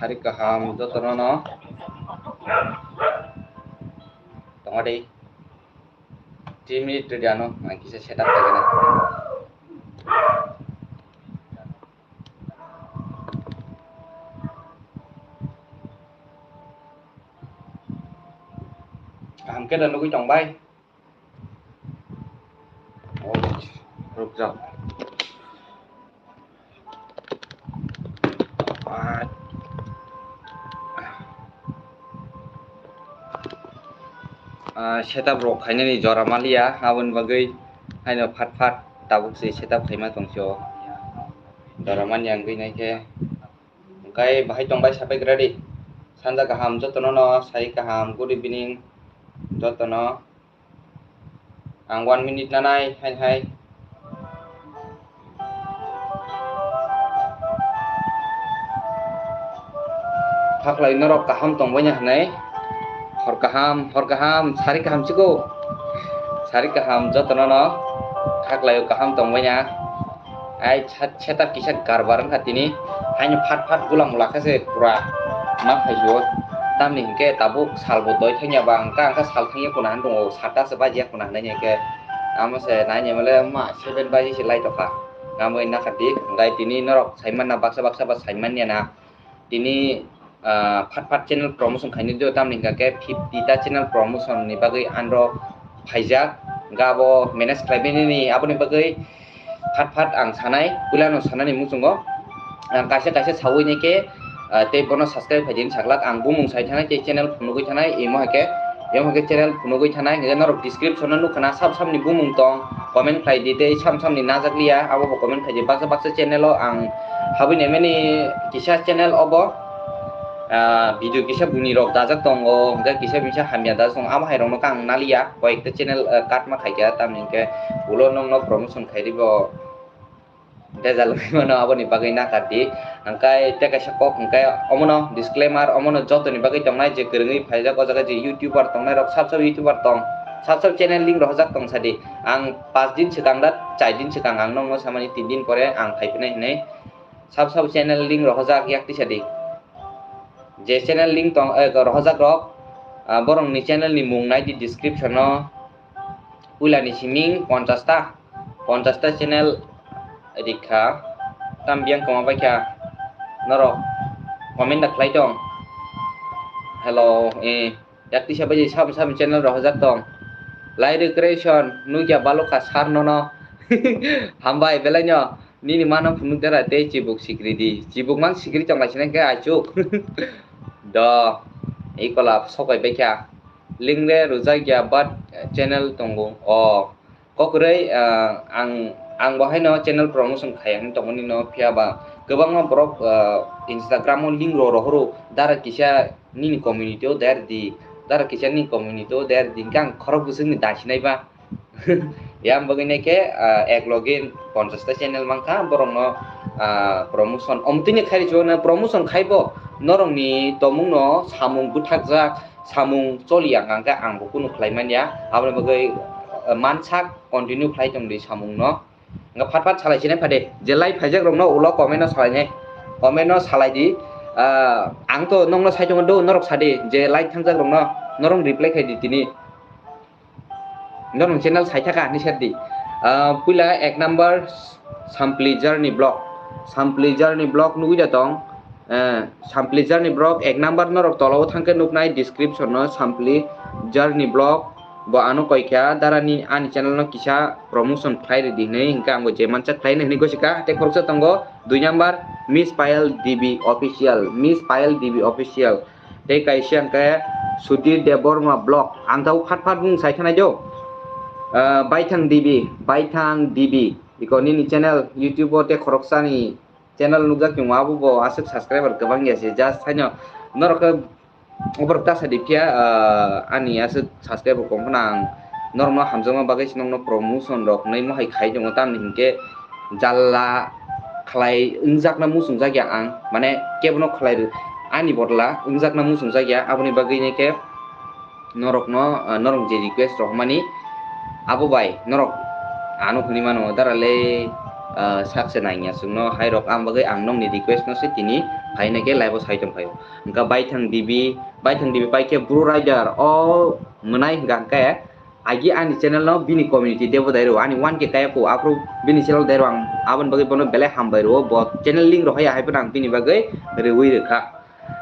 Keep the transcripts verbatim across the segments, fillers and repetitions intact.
Hari kaham jotono no. Tongo dei. Three minute rwdi ano, ang kisa setup khaigana. Kaham khe da nugwi tong bai. Oh, rukjak. Ah, ah, setup rok khainani jora manliya, aboni bagwi haino phat phat tabuk se setup khaima tongsi o. Jora manya wngwi naikhe. Hwnkhe bahai tongbai sapai gradi. Sanja kaham jotono no, sai kaham, good evening jotono. Ang one minute nanai, hai, hai. Khaklai norok kaham tongbaina hinwi. Hor kaham, hor kaham, sari kaham chikho. Sari kaham jotono no. Khaklai kaham tongbaina. Ai chat setup kisa garbar wngkha tini. Haino phat phat gulam mula khe se pura ma phaijo. Tamni hinkhe tabuk salbo doi thangya ba wngkha, wngkha sal thangya kuna hinwi tongo, sat ta se bajiya kuna hinwi hinkhe. Amo se nai ni mole ma seven baji se lai tokha. Amo wngkha di, hwnkhe tini norok saimanna baksa baksa ba saimanya na. Tini, ah, phat phat channel promotion khainai do, tamni hwnkha khe fifty ta channel promotion ni bagwi anro phaijak, hwnkha abo manage khlaibainani aboni bagwi phat phat ang sanai, puilano sanani muchungo ang kaisa kaisa sawi nai khe, ah, tei bono subscribe khaidi hinwi saglak, ang bumung sai thanai tei channel phunugwi thanai, imo hai khe Yang hwnkhe channel phunugwi thanai, hwnkhe norok description o nukha na, sab samni bumung tong, comment khlai di tei sam samni najak liya, abo bo comment khlai di. Baksa baksa channel o ang habwi naimani kisa channel obo, ah, video kisa buni rok dajak tongo, hwnkhe kisa bisa hamya dajak tongo, amo hai rokno khe ang naliya, koyekta channel, ah, cut ma khaikha, tamni hwnkhe ulo nokno promotion khairi bo. Dejal wngwi mano, aboni bagwi nakar di. Hwnkhe tei kaisa kok hwnkhe omono disclaimer, omono jotoni bagwi tongnai je kwrwngwi phaijak o jaga je YouTuber tongnai rok, sab sab YouTuber tong, sab sab channel link rohorjak tong sadi. Ang pas din swkang da char din swkang ang nokno samani tin din pore ang phaiphinai hinwi sab sab channel link rohorjak yak tisa di. Je channel link tong, eh, rohorjak rok, ah, borokni channel ni mung nai di description o. Puila ni siming ponchash ta, ponchash ta channel rikha, tam biyang kwma bai kha norok comment da khlai tong. Hello, eh, yak tisa bai sab sab channel rohorjak tong. Lai recreation nukya balokha sar nono. Hambai belai no. Nini mano phunuk dara tei chibuk sikri di. Chibuk mang sikri tong lai sinai khe achuk. Do. Ikola sokai bai kha. Link re rwjak ya, but channel tongo. O. Kokrwi, ah, ang, ang bo haino channel promotion khai ang tongmani no phiya ba kwbangma borok, ah, Instagram o link ro rohoro dara kisa nini community o der di. Dara kisa nini community o der di. Hwnkhe ang khorok bwswk ni dai sinai ba. Yang bagwi nai khe, ah, ek logi ponchash ta channel mankha, borokno, ah, promotion. Omtwini khairi chuwakno promotion khaibo, norokni tongmungno samung bwthakjak, samung choliya hwnkha hwnkhe ang bo kunu khlai manya. Aboni bagwi, ah, mansak continue khlai tongdi samungno. Hwnkhe phat phat salai sinai phade, je live phaijak rokno ulo comment no salai nai, comment no salai di. Ah, ang to nokno sai tongo do, norok sadi, je live thangjak rokno, norok reply khai di tini. Norok channel sai thaka hinwi sadi. Ah, puila ek number Sampli Journey Vlog. Sampli Journey Vlog nugwi da tong. Eh, Sampli Journey Vlog ek number norok tola o thangkhe nuknai description no Sampli Journey Vlog bo ano koikha darani ani channel no kisa promotion khlai ridi hinwi hwnkhe ang bo je mansa khlai hinwi gosika tei khoroksa tongo dui number Miss Payal D B Official, Miss Payal D B Official. Tei kaisa hwnkhe Sudhir Debbarma Vlog. Ang tabuk phat phat bung sai thanai do. Ah, Baithang D B, Baithang D B. Iko nini channel YouTube o tei khoroksani channel nukjak tongo, abo bo aswk subscriber kwbang ya se. Just haino norok khe oborok ta sadi phiya, ah, ani aswk subscriber kong khna ang norokno hamjakma bagwi se nokno promotion rok nai mohai khai tongo, tamni hinkhe jalla khlai wngjakna muchungjak ya ang, mane kebono khlai rw-, ani bodla wngjakna muchungjak ya, aboni bagwi nai khe norokno, ah, norok je request rohormani abo bai norok ano hwnwi mano, "Dara le, ah, sakse nangya chwngno hai rok, ang bagwi ang nokni request no se tini phaina khe live o sai tong phaio. Hwnkha Baithang Devi, Baithang Devi pai khe Bru Rider o mwnai hwnkha hwnkhe agi ani channel no bini community debo dai rw ani one K kaya ko aphuru bini channel dai rw ang aboni bagwi bono belai hambai rw bo channel link rw haya hai phano ang bini bagwi rwi rwkha.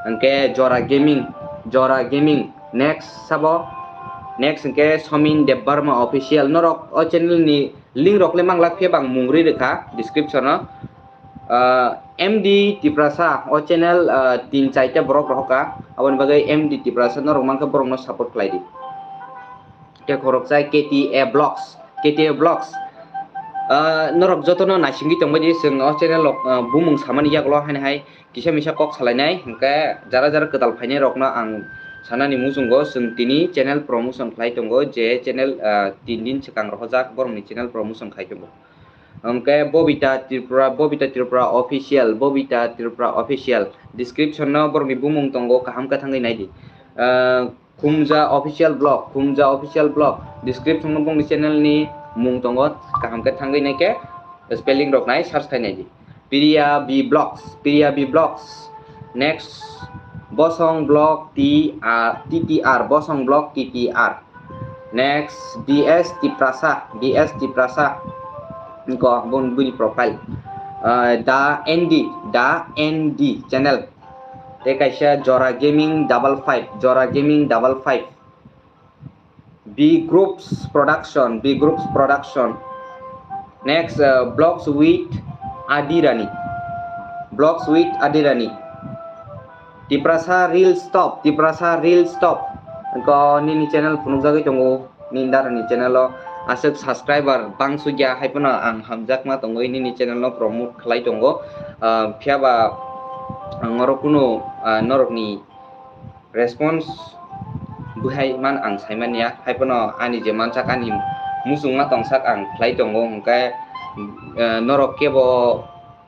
Hwnkhe Jora Gaming, Jora Gaming, next sabo, next hwnkhe Somin Debbarma Official, norok o channel ni link rok le manglak phiya bang mung rwi rwkha description o. Ah, M D Tiprasa o channel, ah, tin chaita borok rohorkha, aboni bagwi M D Tiprasa norok mankha borokno support khlai di. Tei khoroksa K T A Vlogs, K T A Vlogs. Ah, norok jotono naisingwi tongbai di, chwng o channel rok, ah, bumung samani yagulo haino hai kisa misa kok salainai, hwnkhe jara jara kwtal phainai rokno ang sanani muchungo, chwng tini channel promotion khlai tongo, je channel, ah, tin din swkang rohorjak, borokni channel promotion khai tongo. Hwnkhe Bobita Tripura, Bobita Tripura Official, Bobita Tripura Official. Description no borokni bumung tongo, kaham khe thangwi naidi. Ah, Khumja Official Vlog, Khumja Official Vlog. Description no bongni channel ni mung tongo, kaham khe thangwi naikhe spelling rok nai search khai naidi. Priya B Vlogs, Priya B Vlogs. Next, Bosong Vlog T R, T T R, Bosong Vlog T T R. Next, D S Tiprasa, D S Tiprasa. Ko bun buni profile. Ah, Da N D, Da N D channel. Tei kaisa Jora Gaming double five, Jora Gaming double five. B Groups Production, B Groups Production. Next, uh, Vlogs with Adirani. Vlogs with Adirani. Tiprasa Real Stop, Tiprasa Real Stop. Ko nini channel phunukjagwi tongo, nini darani channel o aswk subscriber bang sugya hai phano ang hamjakma tongwi nini channel no promote khlai tongo. Ah, phiya ba ang oro kuno, ah, norokni response bwhai man ang saimanya, hai phano ani je mansak ani muchungma tongsak ang khlai tongo, hwnkhe, eh, norok kebo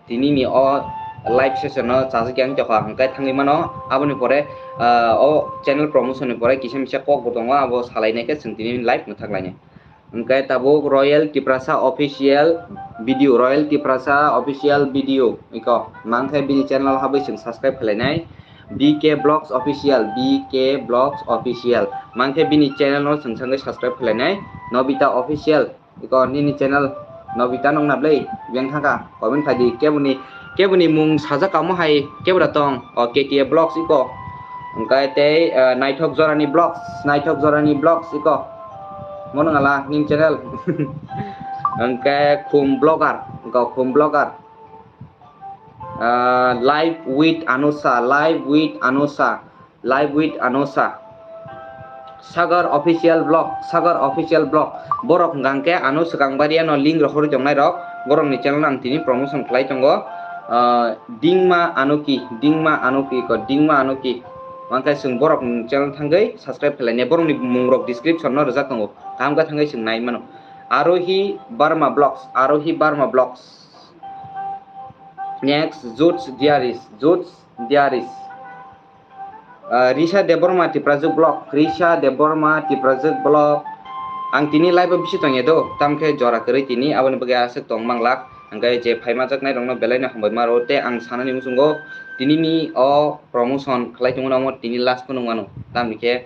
tinini o live session no chajak yang tokha hwnkhe thangwi mano, aboni pore, eh, o channel promotion ni pore kisa misa kok bo tongo, abo salainai khe chwng tini live mwthak lainai. Hwnkhe tabuk Royal Tiprasa Official Video, Royal Tiprasa Official Video, iko mankhe bini channel habwi chwng subscribe khlainai, B K Vlogs Official, B K Vlogs Official, mankhe bini channel no chwng sangwi subscribe khlainai, Nobita Official, iko nini channel Nobita nongna blai, beng thangkha, comment khaidi, keboni Keboni mung sajak kamo hai kebra tong, o K T A Vlogs iko. Hwnkhe tei, eh, Naithok Jorani Vlogs, Naithok Jorani Vlogs iko. Mono ngala nini channel. Hwnkhe Khum Vlogger, iko Khum Vlogger. Ah, Live with Anusa, Live with Anusa. Live with Anusa. Sagar Official Vlog, Sagar Official Vlog. Borok hwnkha hwnkhe ano swkang baria no link rohorwi tongnai rok. Borokni channel ang tini promotion khlai tongo. Ah, Dingma Anuki, Dingma Anuki ko, Dingma Anuki. Mankhe chwng borokni channel thangwi subscribe khlainai. Borokni mung rok description no rwjak tongo. Kaham khe thangwi chwng nai mano. Arohi Barma Vlogs, Arohi Barma Vlogs. Next, Juts Diaries, Juts Diaries. Ah, Risha Debbarma Tiprajwk Vlog, Risha Debbarma Tiprajwk Vlog. Ang tini live o bisi tongya do, tamkhe jora kwrwi tini, aboni bagwi aswk tong manglak. Hwnkhe je phaimajaknai rokno belai no hambai ma rwo, tei ang sanani muchungo tini ni o promotion khlai tongmano omo tini last phano wngmano. Tamni khe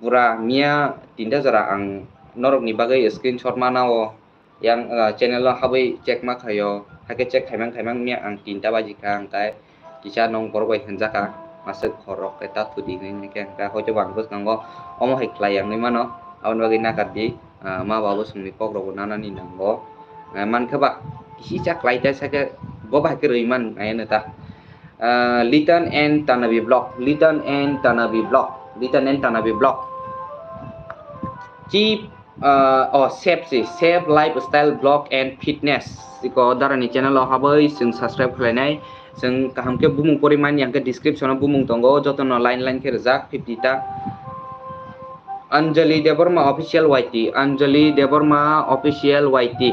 pura miya tinta jora ang norokni bagwi screenshot mana o. Yang, ah, channel o habwi check ma khaio, hakhe check khaimang khaimang miya ang tinta baji kha, hwnkhe kisa nong borok bai hwnjak kha, masuk khorok khe ta thudi hinwi hwnkhe, hwnkhe hoito bo ang bwskango omo hai khlai yang nwi mano, aboni bagwi nakardi, ah, ma babu songni kok rokbo nanani nango, ah, mankhe ba kisa khlai ta sakhe bo bai khe rwi man nai ta. Ah, Litan and Tanabi Vlog, Litan and Tanabi Vlog, Litan and Tanabi Vlog. Chief, ah, oh, Chef si, Chef Lifestyle Vlog and Fitness. Iko darani channel o habwi chwng subscribe khlainai. Chwng kaham khe bumung poriman yang khe description o bumung tongo, jotono line line khe rijak fifty ta. Anjali Debbarma Official Y T, Anjali Debbarma Official Y T.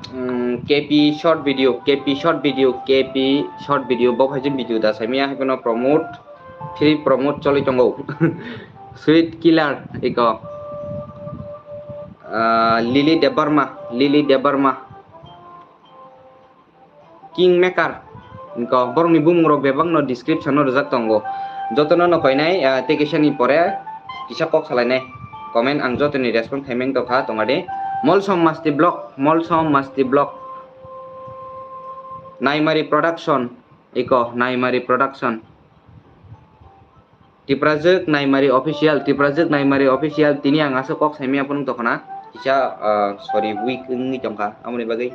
Hmm, K P short video, K P short video, K P short video, bo hai je video da saimaya hai kono promote, free promote choli tongo. Sweet Killer, iko. Ah, Lily Debbarma, Lily Debbarma. Kingmaker. Ko borokni bumung rok bebak no description o rijak tongo. Jotono no koinai, ah, tei kisa ni pore kisa kok salainai comment ang jotoni respond khaimeng tokha tongadi. Molsom Masti Vlog, Molsom Masti Vlog. Naimari Production, iko Naimari Production. Tiprajwk Naimari Official, Tiprajwk Naimari Official, tini ang aswk kok saimaya phunuk tokona, kisa, ah, sorry, weak wngwi tongkha, amoni bagwi.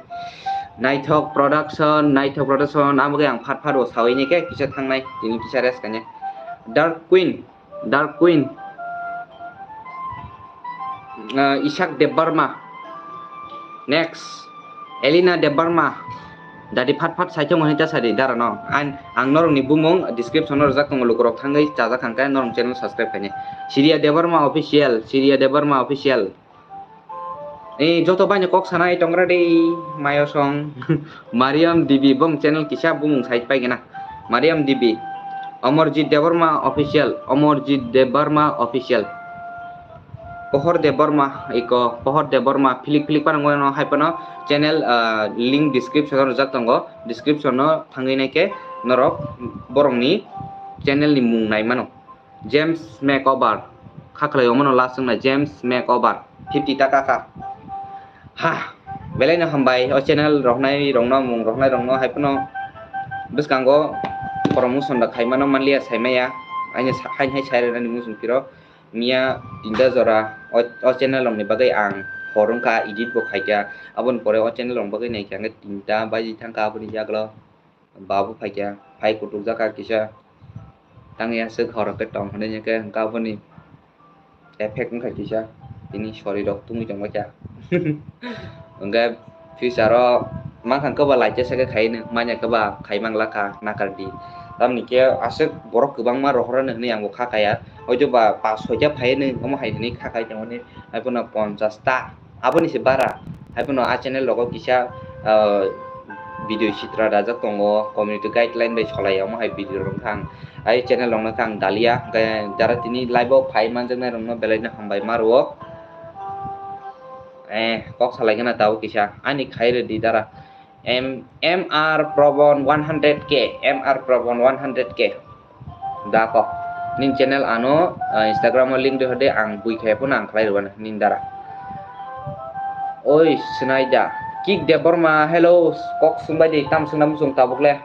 Naithok Production, Naithok Production, amo khe ang phat phat bo sawi ni khe kisa thangnai, tini kisa rest kanya. Dark Queen, Dark Queen, ah, Ishak Debbarma. Next, Elina Debbarma. Dadi phat phat saithok hwnwi ta sadi dara no. Ang, ang norokni bumung description o rijak tongo, lukurok thangwi chajak hangkhe norok channel subscribe khainai. Siria Debbarma Official, Siria Debbarma Official. Eh, joto baino kok sanai tongra de, mayo song. Mariam Dibi, bong channel kisa bumung site pai gana. Mariam Dibi, Omorjit Debbarma Official, Omorjit Debbarma Official. Pohor Debbarma, iko Pohor Debbarma, philik philik panango no hai phano channel, ah, link description o rijak tongo, description o thangwi nai khe norok borokni channel ni mung nai mano. James Makeover, kha khlai omono last wngna James Makeover, fifty taka kha. Ha, belai no hambai o channel rohnai rokno, mung rohnai rokno hai phano bwskango promotion da khaimano manliya saimaya, aini sa-, hai hai sai rwnani muchung phiro. Miya tinta jora o, o channel rokni bagwi ang hor wngkha, edit bo khaikha, aboni pore o channel rokni bagwi naikha hwnkhe tinta baji thangkha, aboni yagulo babu phaikha, phai kutukjak kha kisa, tangwi aswk horok khe tong hwnwi hwnkhe hwnkhe aboni effect wngkha kisa, tini sori rok tungwi tongbaikha. Hwnkhe future o mankha kwba laijasa khe khaino, manya kwba khai manglakha nakardi. Tamni khe aswk borok kwbangma rohorani hwnwi ang bo kha kaya. Hoito ba pas soita phaiwi omo hai hwnwi kha kai tongmani, hai phano ponchas ta, aboni se bara. Hai phano a channel rogo kisa, ah, video sitra dajak tongo, community guideline bai solai omo hai video rok kha ang. Ai channel rokno kha ang dalia, hwnkhe jara tini live o phai manjaknai rokno belai no hambai ma rwo. Eh, kok salai gana tabuk kisa. Ani khai rwdi dara. M, M R Probon one hundred K, M R Probon one hundred K. Da kok. Nin channel ano, ah, Instagram o link de hode ang bui khai phano ang khlai rwna nin dara. Oi, Sinaida. Kik Debbarma, hello. Kok sungbai de tam sungna musung tabuk le.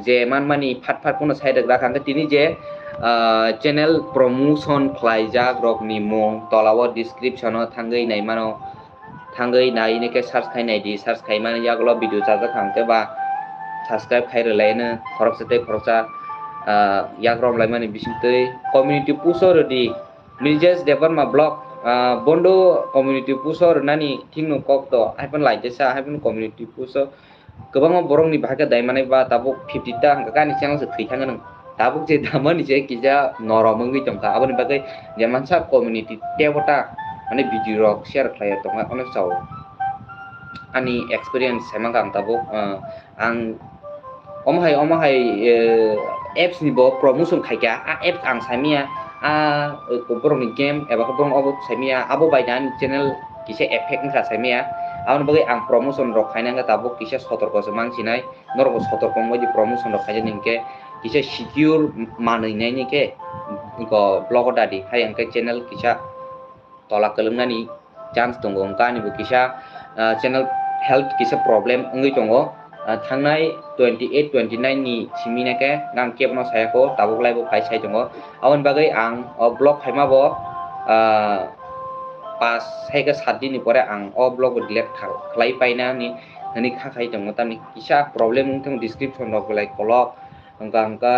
Je manmani phat phat phano sai rwk rakha hwnkhe tini je, ah, channel promotion khlaijak rokni mung tola o description o thangwi nai mano, thangwi nai hwnwi khe search khai nai di, search khai mani yagulo video chajak hwnkhe ba subscribe khai rwlai no khoroksa tei khoroksa, ah, yak rom lai mani bising twi community post o rwdi, Mirjesh Debbarma Vlog, ah, bondo community post o rwnani thikno kok do, hai phano lai de sa, hai phano community post o kwbangma borokni bahai khe daimanai ba tabuk fifty ta hwnkha khe ani channel se thwi thangwi nang. Tabuk je damani je kisa norom wngwi tongkha, aboni bagwi je mansa community tebo ta mane video rok share khlai tongkha, onek chao ani experience sai mankha ang tabuk, ah, ang omo hai, omo hai, eh, apps ni bo promotion khaikha, a apps ang saimanya, a, eh, borokni game eba khe borokno obo saimanya, abo bai ani channel kisa effect wngkha saimanya, aboni bagwi ang promotion rok khaina hwnkhe tabuk kisa sotorko se mang sinai, norokbo sotorko wngwi di promotion rok khaijani hwnkhe kisa secure manwi naini khe, vlog o dadi hai hwnkhe channel kisa tola kwlwknani chance tongo, hwnkhe ani bo kisa, ah, channel health kisa problem wngwi tongo. Ah, thangnai twenty eight, twenty nine ni simi nai khe nang kebo no saya kho, tabuk lai bo phai sai tongo. Aboni bagwi ang o vlog khaima bo, ah, pas hai khe sat din ni pore ang o vlog bo delete kha-, khlai paina ni hwnwi kha khai tongo, tamni kisa problem wng thung description rok belai kolok. Hwnkha hwnkhe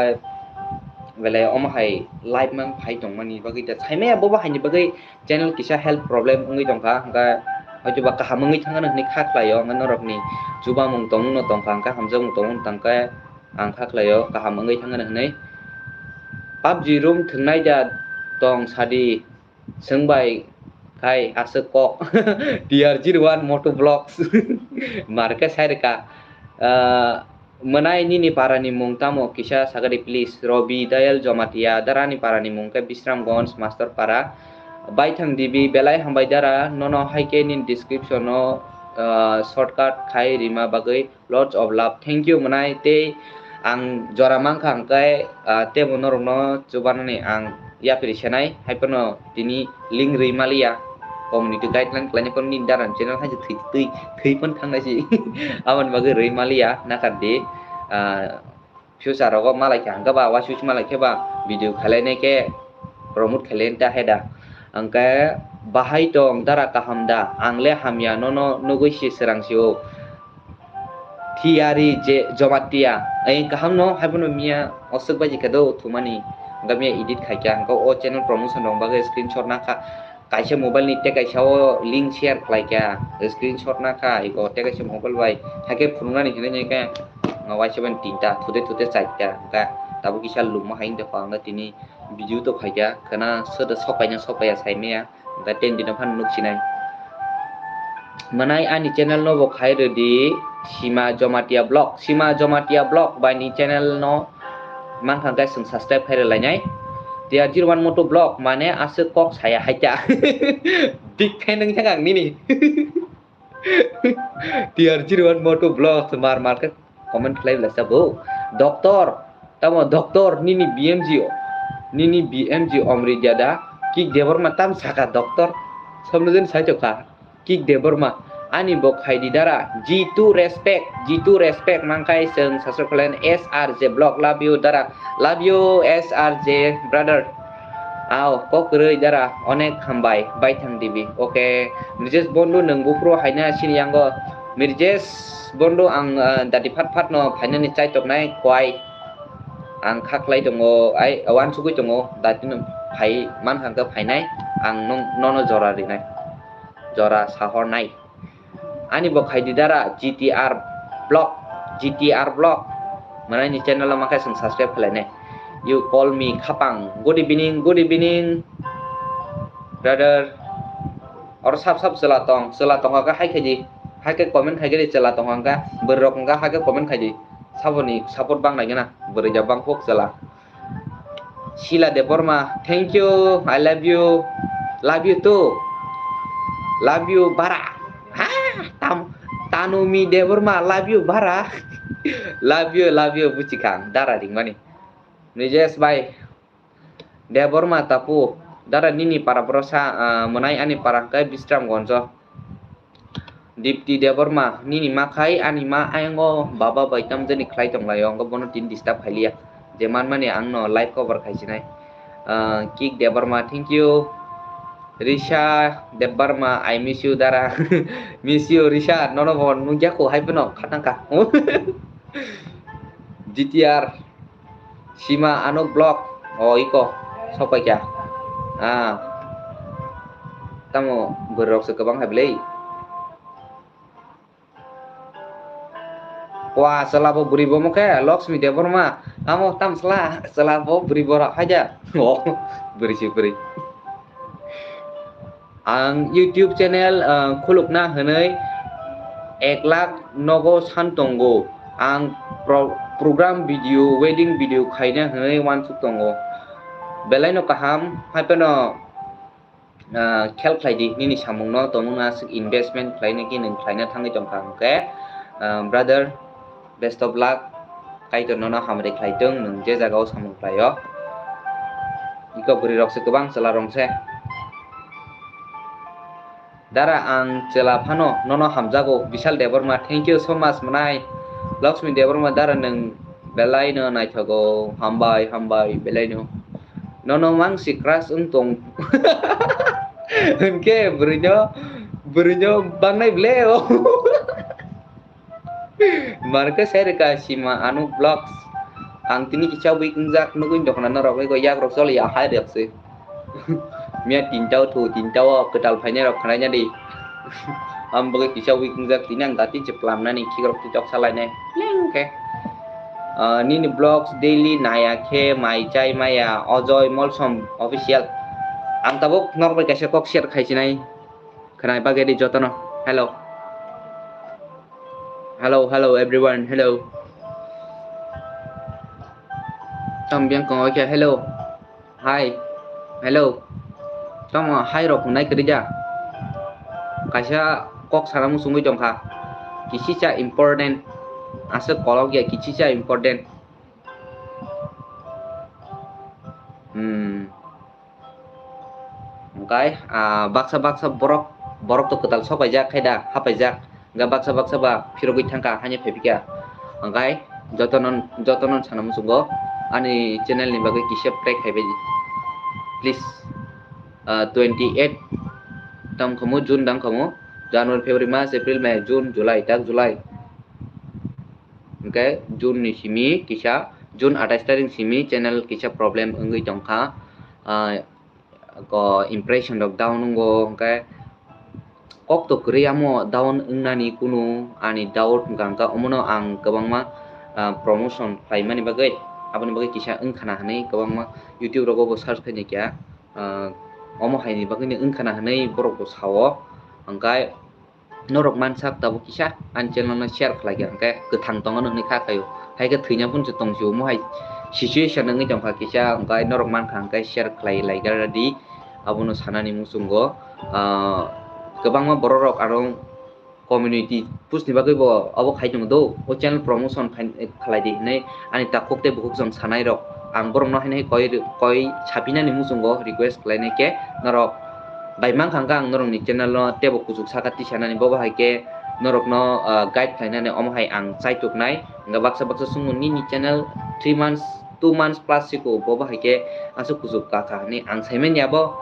belai omo hai live mang phai tongmani bagwi da saimaya, bobo haini bagwi channel kisa health problem wngwi tongkha, hwnkhe hoitoba kaham wngwi thangano hwnwi kha khlaio, hwnkhe norokni chubamung tongmungno tongkha, hwnkhe hamjakmung tongmung tongkhe ang kha khlaio kaham wngwi thangano hwnwi. PUBG room thwngnai da tong sadi? Swngbai khai aswk kok. T R zero one Moto Vlogs. Mar khe sai rwkha. Ah, mwnai nini para ni mung tamo kisa sagadi please. Robi Dayal Jamatia, dara ni para ni mung khe Bisramganj Master Para. Baithang Dibi, belai hambai dara, nono hai khe nini description o ah, shortcut khai rima bagwi lots of love. Thank you mwnai tei ang jora mankha hwnkhe, ah, teibo norokno chubanani ang yapri senai, haiphano tini link rwi maliya, community guideline khlaina phano nini dara channel hai thwi, thwi, thwi phano thangnai si. Aboni bagwi rwi maliya, nakardi, ah, future rogo malai khe hwnkhe ba, uaisuichi malai khe ba, video khlainai khe promote khlainai ta hai da. Hwnkhe bahai tong dara kaham da? Ang le hamya nono nugwi si srang si o. Thiyari je Jomatia. Ei kaham no haibono miya oswk bai khe do thumani. Hwnkhe miya edit khai kha. Hwnkhe o channel promotion rok bagwi screenshot nakha. Kaisa mobile ni tei kaisa o link share khlai kha, screenshot nakha, ego tei kaisa mobile bai haikhe phunuknani hinwi khe, waisa bai tinta thute thute chaita, hwnkhe tabuk kisa lukma hai wngkha, ang tini video to phaikha, khwna soda sopaina sopaiya saimaya, hwnkhe ten dino phano nuksinai. Mwnai ani channel no bo khai rwdi, Sima Jomatia Vlog, Sima Jomatia Vlog bai ni channel no mankha hwnkhe chwng subscribe khai rwlainai. T R zero one Moto Vlog mane aswk kok saya hai ta. Big fan wngkha ang nini. T R zero one Moto Vlog mar mar khe comment khlai bwlai sa bo. Doctor, tamo doctor nini B M G o, nini B M G omri dia da. Kik Debbarma tam saka doctor. Somno jen sai tokha. Kik Debbarma, ani bo khaidi dara, G two respect, G two respect, mangkai chwng subscribe khlaina S R J Vlog, love you dara, love you S R J brother. Ao, kok kwrwi dara, onek hambai, baithang dibi. Okay, Mirjesh Bondu, nwng buphuru haina sini yango. Mirjesh Bondu, ang, ah, dati phat phat no phainani chai toknai kwai. Ang kha khlai tongo, ai, wansugwi tongo, dati no phai man hangkhe phainai, ang nung, nono jora rinai. Jora sahornai. Ani bo khaidi dara G T R Vlog, G T R Vlog. Mwnai ni channel o mankhe chwng subscribe khlainai. You call me Khapang. Good evening, good evening, brother. Oro sap sap chwla tong, chwla tong kha hai khaidi. Hai khe comment khai khe chwla tong kha, bwrwi rok wngkha hai khe comment khaidi. Saboni support bang nai gana, bwrwi ja bang kok chwla. Sila Debbarma, thank you, I love you, love you too, love you bara. Ha, tam, Tanumi Debbarma, love you bara. Love you, love you, buchikang, dara ringmani. Nijesh bhai, Debbarma tapu, dara nini para bwrwsa, ah, mwnai ani para hwnkhe Bisramgonjo. Dipti Debbarma, nini ma khai ani ma ayang o baba bai tamjani khlai tong lai o, hwnkhe bono tini disturb khai liya. Je manmani ang no live cover khai sinai. Ah, Kik Debbarma, thank you. Risha Debbarma, I miss you, dara. Miss you, Risha, nono bo nungya ko hai phano khatang kha. G T R. Sima ano Vlog, o iko, sok pai kha. Ah. Tamo bwrwi rok se kwbang hai bwlai. Wa, chwla bo bwrwi bo mo khe, Laxmi Debbarma. Tamo tam chwla, chwla bo bwrwi borok hai ja. O, bwrwi se bwrwi. Ang YouTube channel, ah, khulukna hwnwi ek lakh nogo san tongo. Ang pro-, program video, wedding video khaina hwnwi uansuk tongo. Belai no kaham, hai phano, ah, khel khlai di, nini samung no tongmung no aswk investment khlai nai khe nwng khlaina thangwi tong kha hwnkhe, ah, brother, best of luck, Kaitor nono hamri khlai tong, nwng je jaga o samung khlai o. Iko bwrwi rok se kwbang chwla rong se. Dara ang chwla phano nono hamjago, Bishal Debbarma, thank you so much mwnai. Laxmi Debbarma, dara nwng belai no naithogo, hambai, hambai, belai no. Nono mang si crush wng tong. Hwnkhe bwrwino, bwrwino bangnai ble o. Markhe sai rwkha Sima Anu Vlogs. Ang tini kisa weak wngjak nugwi dokhna norok ego yak rok choli ya hai rok se. Miya tinta o thu, tinta o kwtal phainai rok khwnaina di. Ang bagwi kisa weak wngjak tini ang dati je plamnani khikrok tiktok salainai. Leng khe. Ah, nini vlogs daily naya khe mai chai maya Ajoy Molsom official. Ang tabuk norok bai kaisa kok share khaisinai. Khwnai bagwi di jotono. Hello. Hello, hello everyone. Hello. Tam biyang kong oke. Hello. Hi. Hello. Tamo hi rok hwnai kwrwi ja. Kaisa kok sana muchungwi tongkha, kisicha important, aswk kolok ya kisicha important. Hmm. Hwnkhe, ah, baksa baksa borok, borok to kwtal sopaijak khai da, hapaijak. Hwnkhe baksa baksa ba phirogwi thangkha, haino phaiphikha. Hwnkhe jotono, jotono sana muchungo ani channel ni bagwi kisa pray khaibai di. Please, ah, twenty eight tongkhamu, June dangkhamu, January, February, March, April, May, June, July, tak July. Hwnkhe June ni simi kisa, June atais tarik simi channel kisa problem wngwi tongkha. Ah, ko impression rok down wngo, hwnkhe kok to kwrwi amo down wngnani kunu ani doubt wngkha, hwnkhe omono ang kwbangma, ah, promotion khlaimani bagwi, aboni bagwi kisa wngkhana hwnwi kwbangma YouTube rogo bo search khainai kha, ah, omo haini bagwino wngkhana hwnwi borok bo sao, hwnkhe norok mansak tabuk kisa ani channel no share khlai kha, hwnkhe kwthang tongo nokni kha khaio, hai khe thwina phunchu tong sio, omo hai situation wngwi tongkha kisa, hwnkhe norok mankha hwnkhe share khlai lai kha di, abono sanani muchungo, ah, kwbangma borok rok aro community push ni bagwi bo abo khai tongo do, o channel promotion khai, khlai di hinwi ani takhuk tei bukhuk jong sanai rok, ang borok no haino koi, koi sapinani muchungo request khlainai khe norok bai mankha hwnkhe ang norokni channel no teibo kuchuk saka tisanani, bo bahai khe norokno, ah, guide khlainani omo hai ang chaituknai. Hwnkhe baksa baksa chwngno nini channel three months, two months plus siko, bo bahai khe aswk kuchuk kakha hinwi ang saimanya bo.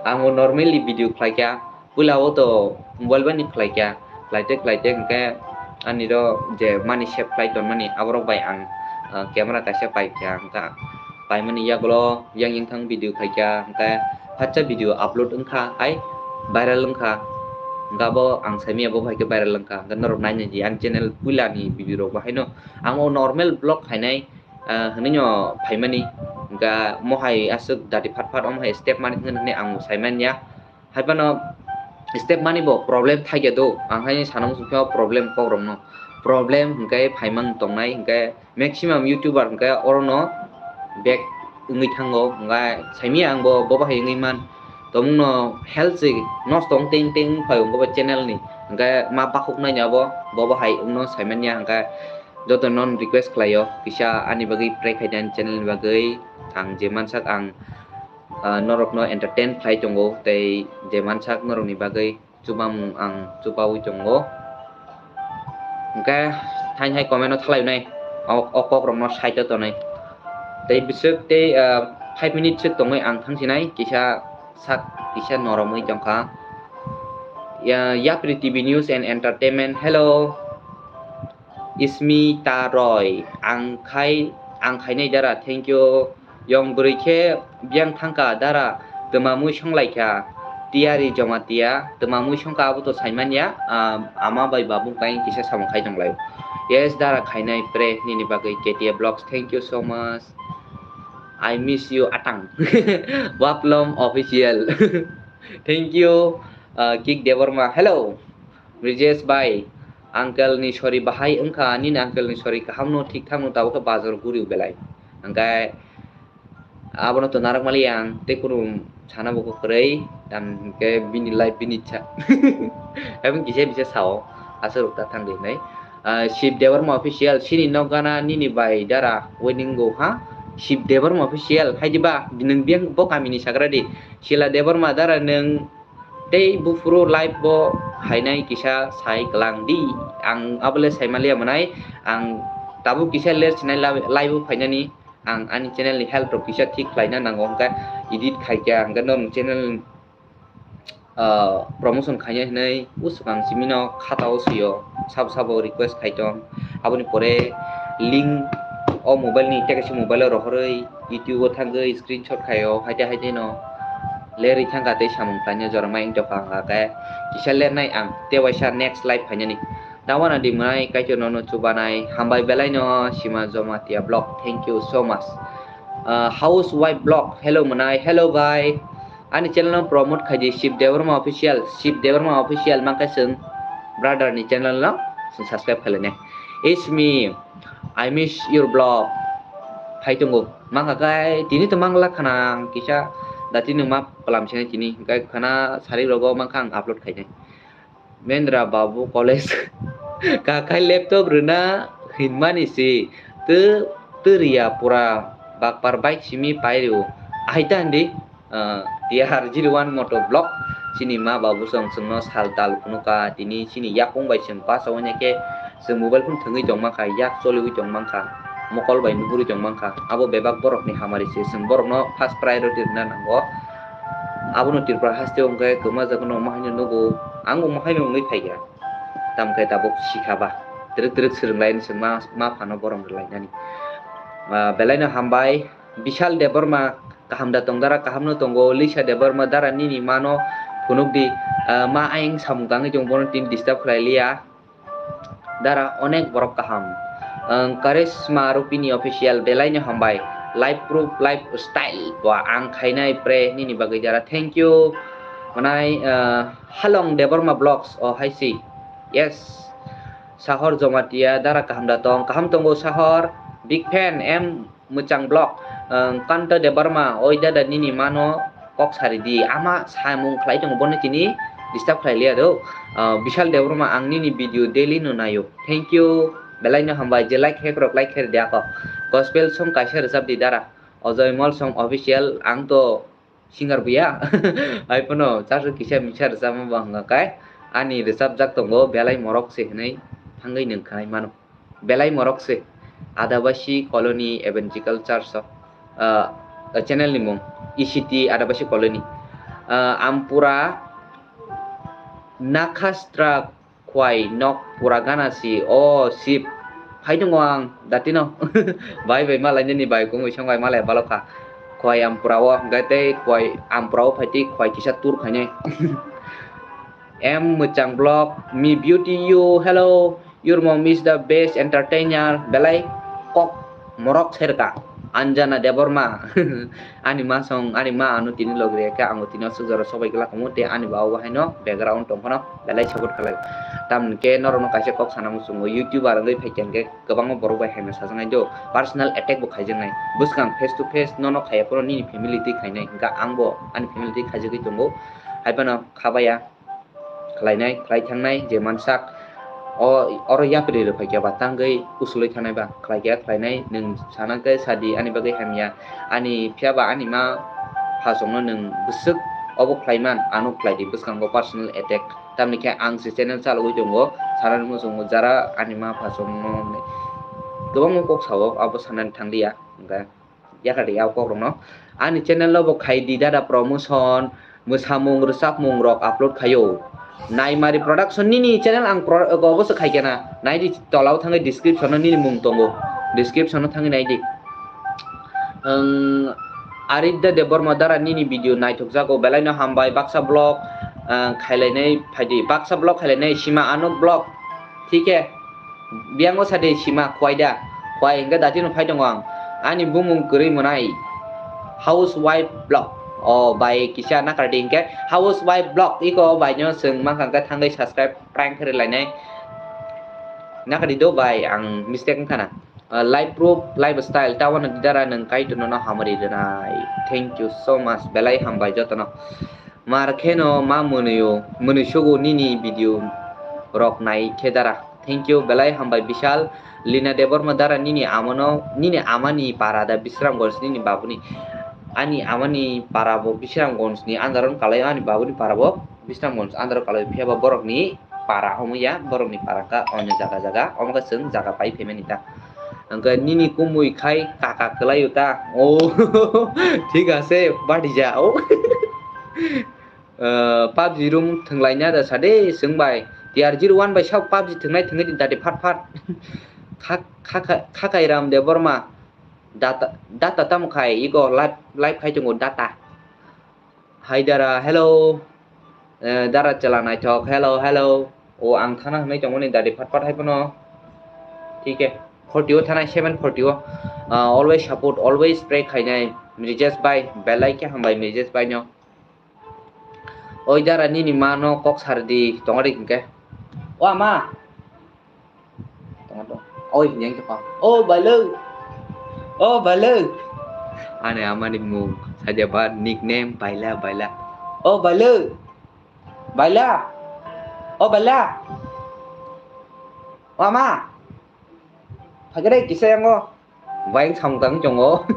Ang bo normally video khlaikha, puila o to mobile bai ni khlaikha, khlaite khlaite hwnkhe ani ro je mani save khlai tonmani aborok bai ang, ah, camera kaisa paikha, hwnkhe paimani yagulo yang yang thang video khaikha, hwnkhe phatsa video upload wngkha, hai viral wngkha, hwnkhe abo ang saimanya bo hai khe viral wngkha, hwnkhe norok nainai di ani channel puila ni video rok bo haino ang o normal vlog khainai, ah, hwnwi no phaimani, hwnkhe mohai aswk dati phat phat omo hai step mani hwnwi ang saimanya. Haiphano step mani bo problem thaikhe do, ang haino sana muchungkhe o problem kokrokno. Problem hwnkhe phaimang tongnai, hwnkhe maximum YouTuber hwnkhe orono back wngwi thango, hwnkhe saimanya ang bo, bo bahai wngwi man. Tongmungno health se nosto wng teng teng wng phai wngkhe bo channel ni, hwnkhe ma bakhuk naino abo, bo bahai wngno saimanya, hwnkhe jotono request khlaio, kisa ani bagwi pray khaidi ani channel ni bagwi, ang je mansak ang, ah, norokno entertain khlai tongo, tei je mansak norokni bagwi chubamung ang chubaui tongo. Hwnkhe thaini hai comment o thalai nai, o, o kok rokno side o tonwi. Tei biswk tei, ah, five minute swk tongwi ang thangsinai, kisa sak kisa noromwi tongkha. Ya, Yapri T V News and Entertainment, hello. Ismita Roy, ang khai, ang khainai dara, thank you. Yong bwrwi khe biyang thangkha dara, twmamwi songlaikha, Tiyari Jomatia, twmamwi songkha abo to saimanya, ah, ama bai babu kain kisa samung khai tonglai. Yes, dara khainai pre nini bagwi K T A Vlogs, thank you so much. I miss you atang. Waplom Official. Thank you, ah, Kik Debbarma. Hello. Brijesh bai, uncle ni sori bahai wngkha, nini uncle ni sori kaham no thik thang no, tabuk khe bazar guri belai. Hwnkhe abono to narak mali ang, tei kunu sana bo kwrwi, tam hwnkhe bini life bini cha. Ebong kisa bisa sao, aswk rok ta thang di hinwi. Ah, Shiv Debbarma Official, sini nok gana nini bai dara wedding go ha? Shiv Debbarma Official, hai di ba, nwng biyang bo kami ni sagra di. Sila Debbarma dara nwng tei buphuru live bo hainai kisa sai kwlang di. Ang abole sai maliya mwnai, ang tabuk kisa ler sinai live, live o phainani, ang ani channel ni help rok kisa thik khlaina nango, hwnkhe edit khaikha, hwnkhe norok channel, ah, promotion khaina hinwi usukang simi no khata o swi o, sabo sabo request khai tong. Aboni pore link o mobile ni tei kaisa mobile o rohorwi YouTube o thangwi screenshot khai o, haite haite no lerwi thangkha tei samung khlaina jora mai wng tongkha, hwnkhe kisa lernai ang tei waisa next live phainani. Dawana di mwnai Kaitor nono chubanai, hambai belai no Sima Jomatia Vlog, thank you so much. Ah, Housewife Vlog, hello mwnai, hello bai. Ani channel no promote khai di, Shiv Debbarma Official, Shiv Debbarma Official mankhe chwng brother ni channel no chwng subscribe khailai nai. It's me, I miss your vlog. Phai tongo. Mankha kai tini to mangla khana ang kisa dati nwng ma palam sene tini. Kai khana sari rogo mankha ang upload khainai. Mendra babu college kakai laptop rwna hinmani si tw tw riya pura bakpar bike simi pairu aita hindi. Tiyar zero one moto vlog chini ma babu song chwngno sal tal phunukha tini chini yakung bai chwng pasawi khe chwng mobile phone thwngwi tongmankha yak choliwi tongmankha mokol bai nuhurwi tongmankha abo bebak borokni hamari se chwng borokno first priority rwna nango. Abono Tripura haste hwnkhe kwma jaga no mahaino nugo, ang bo mahaino wngwi phaikha. Tamkhe tabuk sikha ba, twrwk twrwk swrwnglaini se ma, ma phano borom rwlainani. Ah, belaino hambai, Bishal Debbarma, kaham da tong dara, kaham no tongo, Lisa Debbarma dara nini mano phunuk di, ah, ma ayang samung tangwi tong bono tini disturb khlai liya. Dara onek borok kaham. Ang Karishma Rupini official belai no hambai. Life proof, lifestyle bo ang khainai pre nini bagwi dara. Thank you. Manai, ah, Halong Debbarma Vlogs, oh, hai si. Yes. Sahor Jomatia, dara kaham da tong. Kaham tongo Sahor. Big fan, M Mwchang Vlog, ang Kanta Debbarma, oi dada nini mano kok sari di, ama samung khlai tongo bono tini disturb khlai liya do. Ah, Bishal Debbarma, ang nini video daily no nayo. Thank you, belai no hambai, je like hek rok like khe rwdi ako. Gospel song kaisa rwchap di dara. Ojoy Mol song official, ang to singer buya. Hai phano charso kisa misa rwchapma bo hwnga kai ani rwchapjak tongo belai morok se hwnwi thangwi nwng khwnai mano. Belai morok se Adabasi Colony Evangelical Church o, ah, channel ni mung E C T Adabasi Colony. Ah, Ampura Nakhastra Khwai nok pura gana si, o sip. Phai tongo ang datino. Bai bai malai nini bai kung isong bai malai balokha. Khwai Ampura o hwnkhe tei Khwai Ampura o phai tei Khwai kisa tour khainai. M Mwchang Vlog, me beauty you, hello, your mom is the best entertainer, belai kok morok serka, Anjana Debbarma. Ani ma song, ani ma ano tini logri khe, ango tini aswk jora sobai glak omo, tei ani ba o haino background tong phano belai support khlai. Tamni khe norokno kaisa kok sana muchungo, YouTuber wngwi phaikha hwnkhe kwbangma borok bai hamya sajaknai do, personal attack bo khaijaknai. Bwskang face to face nono khaiya phano nini family twi khainai, hwnkhe angbo ani family twi khaijagwi tongo, hai phano khabaya. Khlainai, khlai thangnai, je mansak, o, oro yapri rwphai khe ba tangwi usulwi thangnai ba, khlai khe khlainai, nwng sana khe sadi ani bagwi hamya, ani phiya ba ani ma phasongno nwng bwswk obo khlaiman, ano khlai di bwskango personal attack, tamni khe ang se channel chalogwi tongo, sana muchungo jara ani ma phasongno kwbangma kok sao, abo sanani thang liya, hwnkhe. Yakardi ya kokrokno. Ani channel o bo khai di dada promotion, mwsamung, rwchapmung rok upload khaio. Naimari Production nini channel ang pro-, obo se khai kena. Naidi tola o thangwi description o nini mung tongo. Description o thangwi naidi. Ang Aridya Debbarma dara nini video naithok jago belai no hambai baksa vlog, ah, khailainai phaidi. Baksa vlog khailainai Sima Anuk vlog. Thik he. Biyango sade sima khwai da. Khwai hwnkhe datino phai tongo ang. Ani bumung kwrwi mwnai. Housewife vlog. O bai kisa nakardi hwnkhe housewife vlog. Iko bai no chwng mankha hwnkhe thangwi subscribe prank khe rwlainai. Nakardi do bai ang mistake wngkha na. Ah, life proof, lifestyle. Tabano didara nwng Kaitorno no hamari rwnai. Thank you so much. Belai hambai jotono. Mar kheno ma mwnwio, mwnwi sugo nini video rok nai khe dara. Thank you, belai hambai Bishal. Lina Debbarma dara nini amano, nini amani para da Bisramganj nini babuni. Ani amani para bo Bisramganj ni under o kalai ani babuni para bo Bisramganj under o kalai phiya ba borok ni para omo ya borok ni para ka onyo jaga jaga omo ka chwng jaga pai phaimani ta. Hwnkhe nini kumui khai kaka kwlaio ta. O, thik ase, badi ja, o. Eh, PUBG room thwnglaina da sade, chwng bai. T R zero one bai sak PUBG thwngnai thwngwi di dadi phat phat. Kha, kha, kha, kha kai Ram Debbarma. Data, data tamo khai, ego live, live khai tongo data. Hai dara, hello. Eh, dara chwla naithok, hello, hello. O ang thana hwnwi tongmani dadi phat phat hai phano. Thik he, forty o thanai, seven forty o. Ah, always support, always pray khainai. Mirjes bai, belai khe hambai Mirjes bai no. Oi dara nini ma no kok sar di, tongo de hwnkhe. O ama. Tongo to. Oi, yang khe pa. O Balu. O Balu. Ani amani mung saja ba nickname Baila, Baila. O Balu. Baila. O Baila. O ama. Phagre kisa yango. Waing samung tang chongo.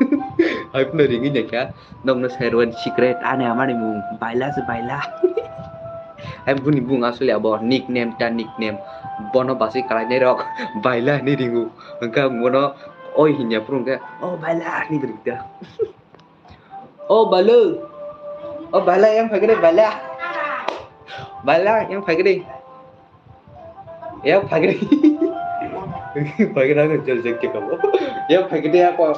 Hai phano ringwi naikha. Nokno sai rwani secret. Ani amani mung Baila se Baila. Hai buni bung asli abo nickname ta nickname. Bono basi kalainai rok Baila hinwi ringo. Hwnkhe ang bono oi hinya phuru hwnkhe, "O Baila," hinwi ringda. O Balu. O Baila, yang phai kede Baila. Baila, yang phai kede. Yang phai kede. Phai kede aku jol jol ke kamu. Yang phai kede aku.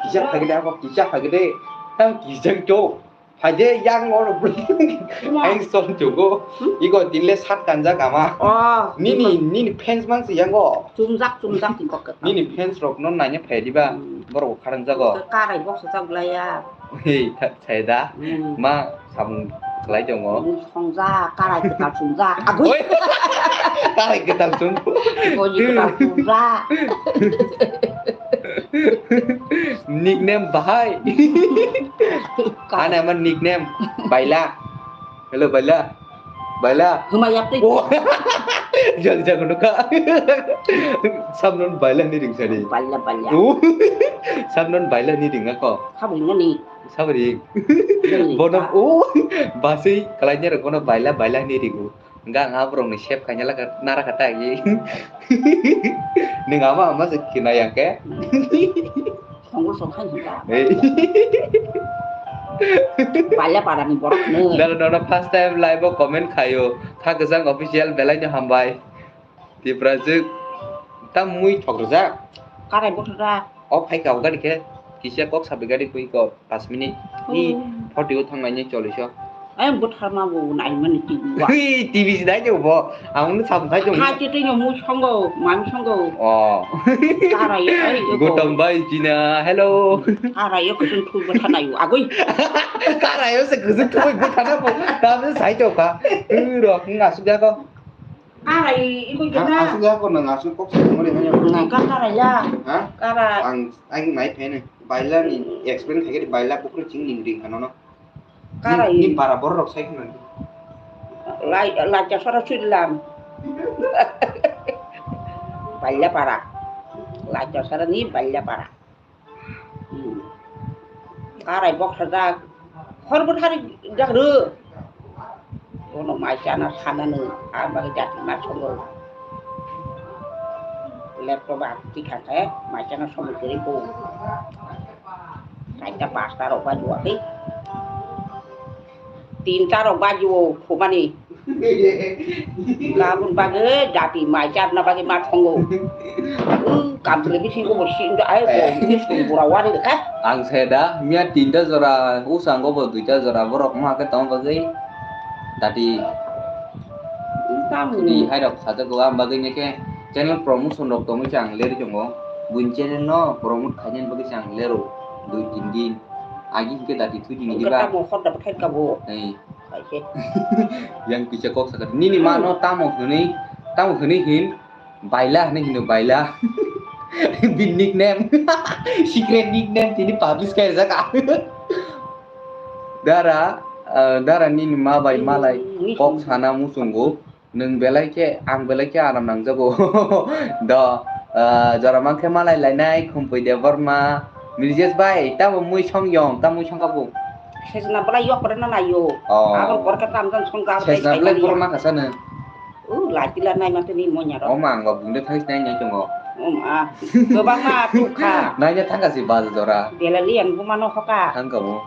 Kisa phai kede aku, kisa phai kede. Tam kisa to. Phai de yang oro. Aing son jogo. Igo dinle sat kanjak ama. Oh. Nini, nini fans man si yango. Chumjak, chumjak, tingkok ke. Nini fans rok no naina phai diba. Hmm. Borok kharang jago. Karai box sa jaglaya. Hei, tha-, sai da. Hmm. Ma samung khlai tongo. Hmm, songja, karai kwtal sumja. Agui. Oi. Karai kwtal sum. Koi kwtal sumja. Nickname bahai. Ka- Ana ama nickname Baila. Hello, Baila. Baila. Huma yapri. Oh. Jal jago nuka. Samnon Baila ni ring sari. Baila, Baila. Oh. Samnon Baila ni ring ako. Sabri ngani. Sabri. Ngani. Bono, oh. Basi kalainai rok bono Baila, Baila ni ringu. Enggak, enggak, bro, ni save kanya lah, nara kata lagi. Ni ngama ama se kina yang ke. Songko songkha hinka. Hey. Baila para ni borok no. Dalo nono first time live o comment khayo. Kha Kwchang official belai no hambai. Tiprajwk tam mui thokrwjak. Karai bothra. O phai ka gari khe kisa kok sabai gari twi ko pas minute. Ni hmm. Forty o thang nai ni chollish o. Ayang bothar ma bo nai mani T V wa. Hui, T V si nai jabo. Ang no sam thai jabo. Ha, te te no mui songo, mam songo. Oh. Karai, ai, yo. Gotom bai China, hello. Karai yo kusun thu botha nai agoi. Karai yo se kusun thu botha na bo. Tam sai to ka. Ro, nga su ja ko. Karai, ibu Ha, kita. Asli ako nang asli kok sa mo rin. Nang ka karai ya. Ha? Karai. Ang, ang nai phene. Baila ni explain khai ke baila pukri ching ning ring kanono. Karai. Ni, ni para borok sai khna. Lai, lai chasara sulam. Baila para. Lai chasara ni baila para. Hmm. Karai bokhorjak. Hor bwthari jak rw. Bono mai chana sanani, ang bagwi jati ma songo. Laptop ang tikha khe mai chana somoi kwrwi bo. Kaita pasta rok bai duwa khe. Tinta rok baji o phumani. Labun bagwi dati mai chatna bagwi ma thongo. Kam khlai bisingo bo sing da ai ko. Bura wari kha. Ang se da miya tinta jora, usango bo duita jora borok ma khe tong bagwi. Dati. Tamni. Ni hai rok sajago am bagwi ne khe channel promotion rok tongwi chang leri jongo. Bun channel no promote khainani bagwi chang lero. Dui tin din. Agi hingke dati thudi ni diba. Tamo hor da bwthai kabo. Ei. Hai khe. Yang kisa kok sakha. Nini mano tamo hwnwi, tamo hwnwi hin, Baila hwnwi hino Baila. Bini nickname. Secret nickname tini publish khaijak. Dara, eh, dara nini ma bai malai kok sana muchungo. Nwng belai khe, ang belai khe aram nangjago. Do, ah, jora mankhe malai lainai, Khumpui Debbarma, Mirjes bai, tamo mui song yong, tamo mui song kabu. Sejna belai yok rwna naio. Oh. Aboni pore khe tam jani song jabra Sejna belai borok nakha sano. U, lai tila nai manteni monya ro. Oma, ang ba bungde thangsi nai nai tongo. Oma, kwbangma tukha. Naina thangka si bal jora. Belali ang buma no hoka. Thangka mo.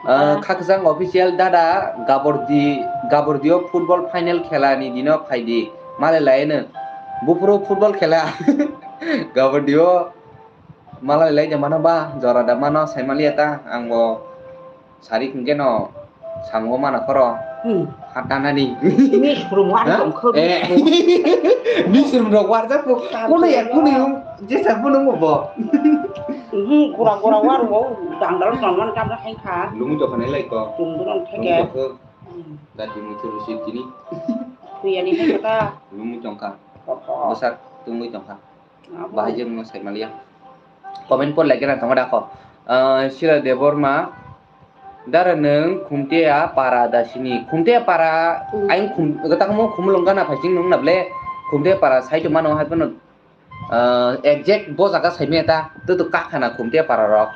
Ah, Khakchang official dada Gabordi, Gabordio football final khela ni dino phaidi. Malai laino. Buphuru football khela. Gabordio malai lai de mano ba, jora da mano sai maliya ta, ang bo sarik hingke no samungo mana khoro. Hmm. Hatanani. Ini surumu ano tongkho. Eh. Ni surum rok warjak ko. Kono ya, kono yung. Jesa kono mo bo. Mhm, gura gura war wo, dangdal tongman kam hai kha. Lumu jokha nai lai ko. Tungdurong theke. Lumu jokha. Hmm. Dati mutu rusi tini. Kuyani hai kha. Lumu tongkha. Kotho. Besak tungwi tongkha. Abo. Bahai jeng no sai maliya. Comment por lagi na tongma dako. Eh, Sira Debbarma. Dara nwng Khumtia para da sini. Khumtia para, hmm, ayang khum, gata mo khumulung gana phai sing nung na ble. Khumtia para sai to mano hai phano, ah, exact bo jaga sai me ta. To to kakhana Khumtia para rok.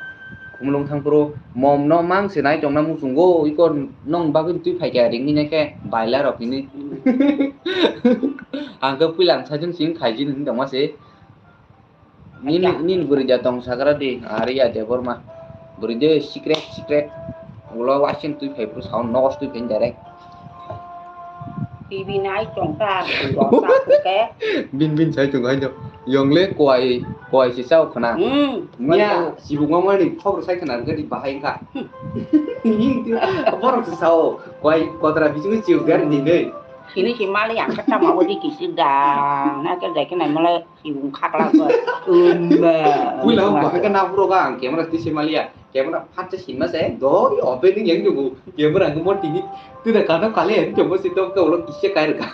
Khumulung thang phuru mom no mang se nai tong na muchungo iko nong bagwi twi phai kya ring ni ke baila rok ni. Ang ke puilang sajung sing khai jin tong ma se. Nini, nini bwrwi da tong sagra di, Arya Debbarma. Bwrwi de secret, secret. Ulo wasing twi phai phuru sound nokos twi phai direct. T V nai tong ta, tong ta, oke. Bin bin sai tong hai do. Yong le kwai, kwai si sao khna. Hmm, nya, kwai. Sibuk ma mani khobor sai khna gadi bahai kha. Borok si sao, kwai kotra bisingo chiu gar ni nei. Sini si mali ang kata mau di kisir da. Na ke dai ke nai mala. Ibung khakla ko. Umba. Puila hung bahai ka nang puro ka ang camera twi se maliya. Camera phat se sinma se doi opening yang jugo. Camera ang mo tini. Tu da kana kale yang jugo si to ka ulo kise kai ka.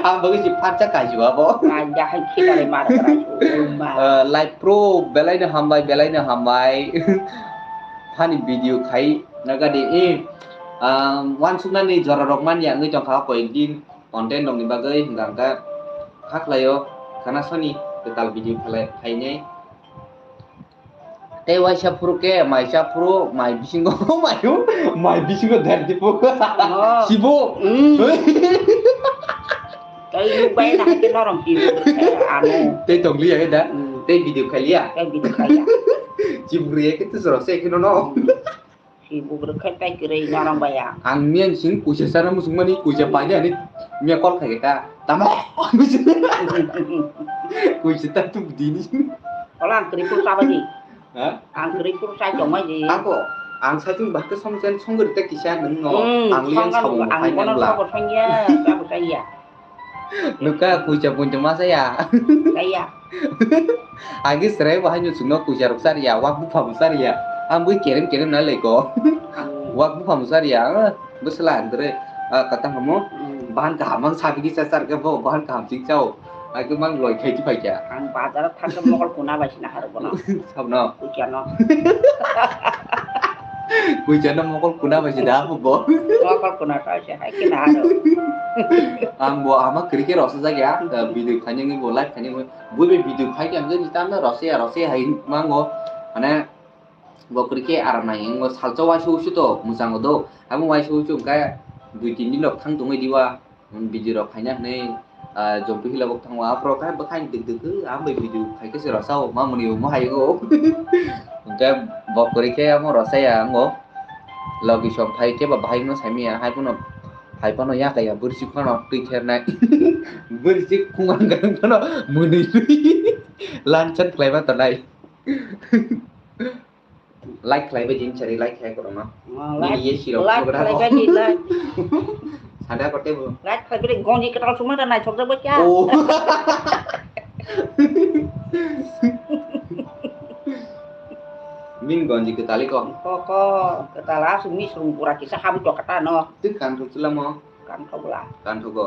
Ang bagi si phat sa kai juwa bo. Aja hai khita le mar kara. Umba. Eh, Live Pro belai no hambai, belai no hambai. Funny video khai naga de eh. Um, wansukna ni jora rok man ya ngi tong kha koyek din. Content rokni bagwi hwnkha hwnkha kha khlaio, khana soni kwtal video khlai khainai. Tei waisa phuru khe maisa phuru mai bisingo maio, mai bisingo der dipo. Oh. Sibo. Mm. Tei nuk bai na ke norong ki ano. Tei tongliya he da. Mm. Tei video khailiya. Tei video khailiya. Chibugri ke tu soro se kheno no. Si bugruk khai tai kwrwi norong baya. Ang miyan sing kuisa sana musung mani kuisa paja ani miya kol khai ta. Tamo. Kuisa ta tu dini. Ola ang kwrwi pur saba di. Ha? Ang kwrwi pur sai tong mai di. Ako, ang sai tung bahka song chen song gari ta kisa nung no. Hmm, ang liyan song sabo ang khai bono nang la. Sabo song ya, sabo sai ya. Nuka kucha puncha masa ya. Kaya. Agi serai bahai nyo sungno kucha rok sar ya, wak bupha bo sar ya. Ang bui kerem kerem na leko. Hmm. Wak bupha bo sar ya. Bwsla andre. Ah, kata hamo. Hmm. Bahan kaham ang sabi kisa sar ke bo, bahan kaham sing chao. Agi mang loi khai tu khai ya. Ang bazar thang ke mokol kuna bai sina har bono. Sabno. Kucha no. Kuisa no mokol kuna bai se da bo. Mokol kuna ta se hai khe na aro. Ang bo ama kwrwi khe rosajak ya, video khainani bo live khainani bo. Bo be video khai khe ang khe tam na rosaya rosaya hai mango. Mane bo kwrwi khe aram nai, salsa waisa usu to muchang do. Abo waisa usu khe dui tin din rok thang tongwi diwa. Video rok khaina hwnwi, ah, Jompi hila bo thango, aphro khe bwkhaini dik dik, ah, bai video khai khe se rosao, mamoni omo hai go. Hwnkhe bo kwrwi khe amo rosaya ango. Logi song phai khe ba bahai no saimaya, hai phano, hai phano ya kaya, bwrwi sik phano twi thernai. Bwrwi sik khungan gan phano mwnwi twi lanchan khlai ma tonai. Like khlai bai din chari, like khai korokma. Oh, nini like, ye sirok like khlai bai di, like. Sada kote bo. Like khlai bai di, gonji kwtal suma da naithok jak bai kya. Oh. Min gonji kwtali ko. Ko, ko, kwtal aswk misrung pura kisa habu tok kata no. Twi kan thok chwla mo. Kan thok bwla. Kan thok go.